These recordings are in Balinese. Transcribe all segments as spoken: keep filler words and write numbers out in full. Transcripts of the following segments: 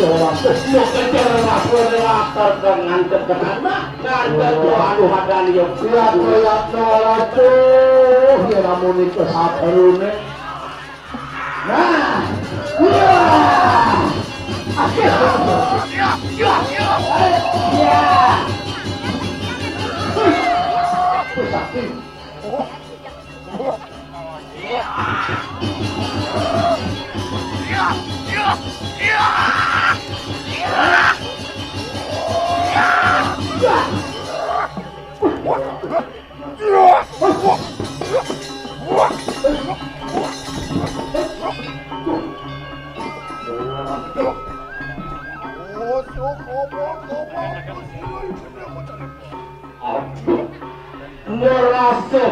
Yo kejar laporan latar dan ngantek ke tanah, ngantek yo anu hadan yo. Yatno, yatno, aduh, ya namun itu sabarune. Nah, wah. Akhir. Ya, ya, ya. Ya. Sakti. Aduh, ngerasa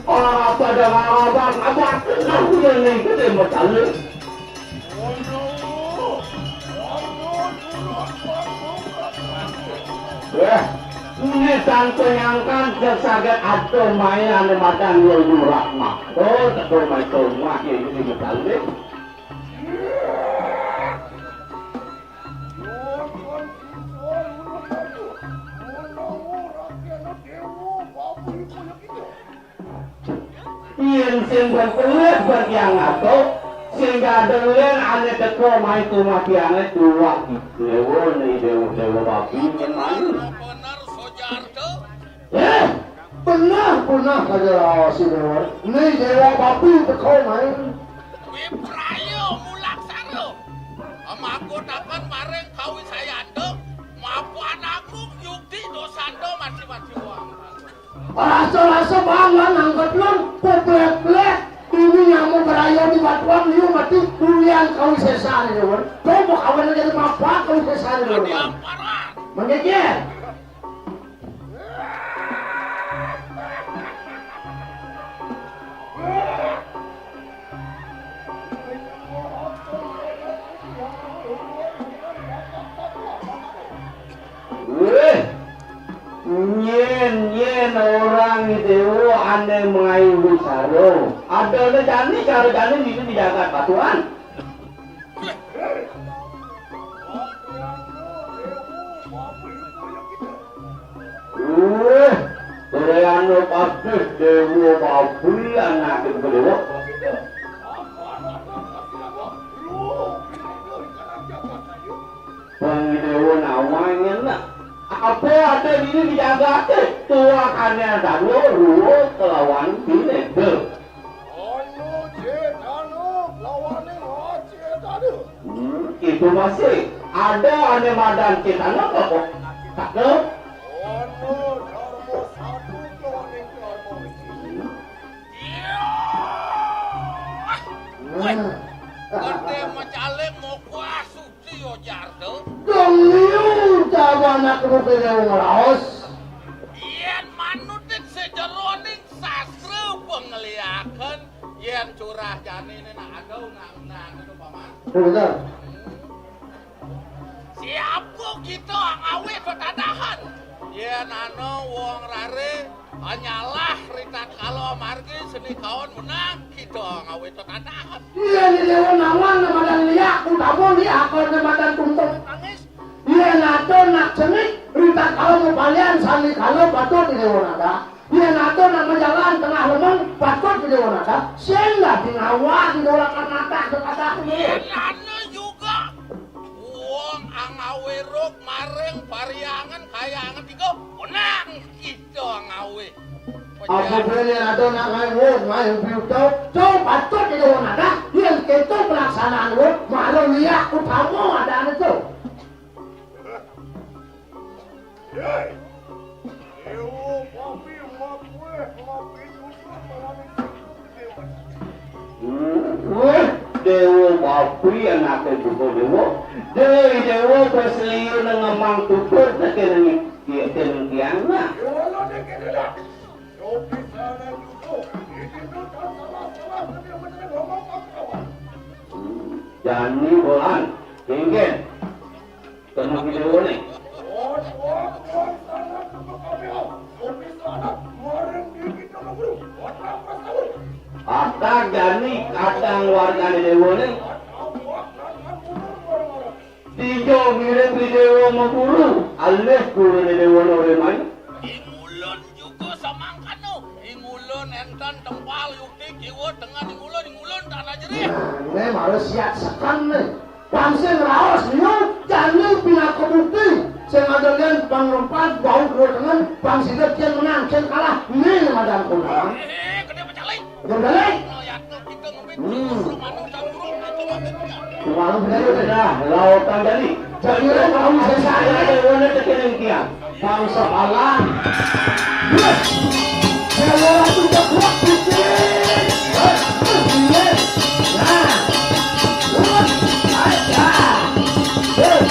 apa ada ngalaban, apa aku yang nih gede macam. Wah, ini tante nyangkan saget ada main ane madan Nurul Rahma. Oh, teko main rumah ya ini macam. Yen sing berkelit bertiang ato, sing gadengen ane teko mai tumatiange tuwak. Dewa ni dewa, dewa babi nyen mani. Bener, Sojarto. Eh, bener, bener aja lawas si dewa. Ni dewa babi teko mai. Wiprayo mulaksana. Mangko takon maring kawisayanto, mapan agung yukti dosanta mati-mati wong. Rasa-rasa bangga nangkep lun, peblek-blek. Ini nyamu berayo di batuan, liu mati, ulian kawisesan, ya, wan. Coba kawan aja di mapan kawisesan, ya, wan. Diamparan. Menggeger. Wéh, nyén-nyén orang déwa ané mengai wisara. Adané jani, cara jani niku di jagat Batuan. Wéh, Suryanto Pasih Déwa Babi anaké Déwa. Pangidéwa nawang enak. Apa ada dini di jagaté? Tuakané ada dua, dua kelawan bineda. Anu cetana lawaning cetana. Hmm, itu masih ada ané madan cetana apa kok? Cakep. Anu dharma satu lawaning dharma wiji. Iya. Wéh, gedé macaling mau kuasu. Iya, Jarto. Dong liu jabanak rupine wong raos. Yen manutin sejeroning sastra pangeliaken, yen curah janine nak ada undang-undang itu, Paman. Bener. Siapa kita ngawe tetadahan? Yen ana wong rare nyalah ritatkala margi seni kaon menang, kita ngawe tetadahan. Iya, ni dewa nawang namadan liak, utama liak, akal namadan tuntung tangis. Iya, nato nak seni, ritatkala mupalian sani kala patut di dewa nada. Iya, nato nak majalan tengah lemeng, patut di dewa nada. Sehingga di ngawa di dewa karnata, kata ini. Lana juga. Wong angawe ruk maring pariangan kayangan tiga, menang. Kita ngawe. Apa beli ada nak ngai wong ngai biu tau, tau patut itu wong ada, yang kita pelaksanaan wong, malu liak utama ada itu. Yai, dewa babi, makueh, mapi tutur, malani tutur, dewa. Wéh, Déwa Babi anaké juga Déwa. Déwa, Déwa pas liu nang ngemang tutur teké nang kianak. Jani bolan, kengken. Kena video ni. Atak jani kadang warga di Déwa ni. Tinjo ngiring ri Déwa Maguru, alih guru ri Déwa Noreman. Ing ulun juga samangkana. Ing ulun énten tempal yukti kiwa tengen ing ulun, ing ulun tanah jerih. Nah, né mara siat seken né. Pang sing raos liu, jani pinaka bukti. Sing ada lian pang rempat, bau dua tengen, pang sida kian menang, kian kalah. Né madan kondang. Eh, eh, gedé pecalai. Gedé pecalai. Nah, ya, kita ngombe. Hmm. Rumah nu tak burung, kita ngombe punya. Rumah nu bener, bener. Nah, lautan tadi. Jadi, kamu selesai. Ada warna tekan yang tiang. Bangsa Allah. Yes. Kalau aku tak kuat, putih. Yes. Yes. Nah. Yes. Yes.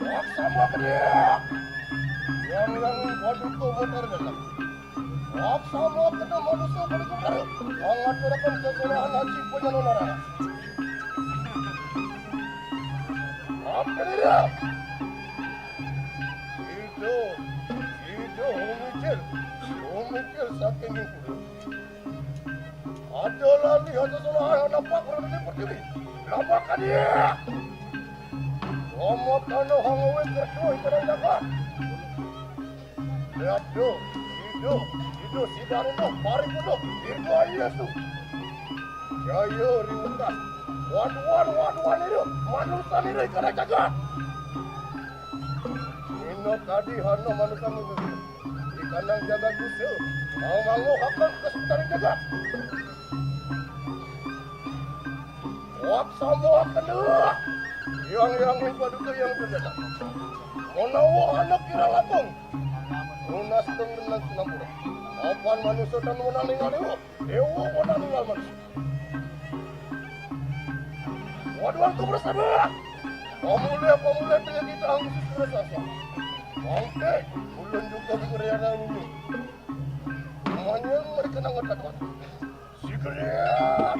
Aksama kene. Yang yang waduh ko motor dalam. Aksama kene manusia paling kutara. Angat rakan seserahan haji penyelonara. Apa dia? Itu, itu umikir, umikir saking itu. Aja lali, aja salah, nampak orang di pertiwi. Nampak kan dia? Ngomong kana hangawe kerja ikan jaga. Lihat tu, itu, itu si Dani tu, pari tu, itu aja tu. Jaya riuntas. Waduan, waduan itu, manusia itu ikan jaga. Ino tadi hano manusia itu. Ikan jaga kusil. Mau mangu akan kesekitar jaga. Wak sama akan dulu. Yang yang paduka yang terdekat. Menawa anak kira lapung. Lunas dengan sinampura. Apan manusia dan menang dengan dewa. Dewa menang dengan manusia. Waduh, aku bersama. Pemulih, pemulih dengan kita harus bersama. Oke, ulun juga berada ini. Semuanya mereka nang ngetat. Sigeriat.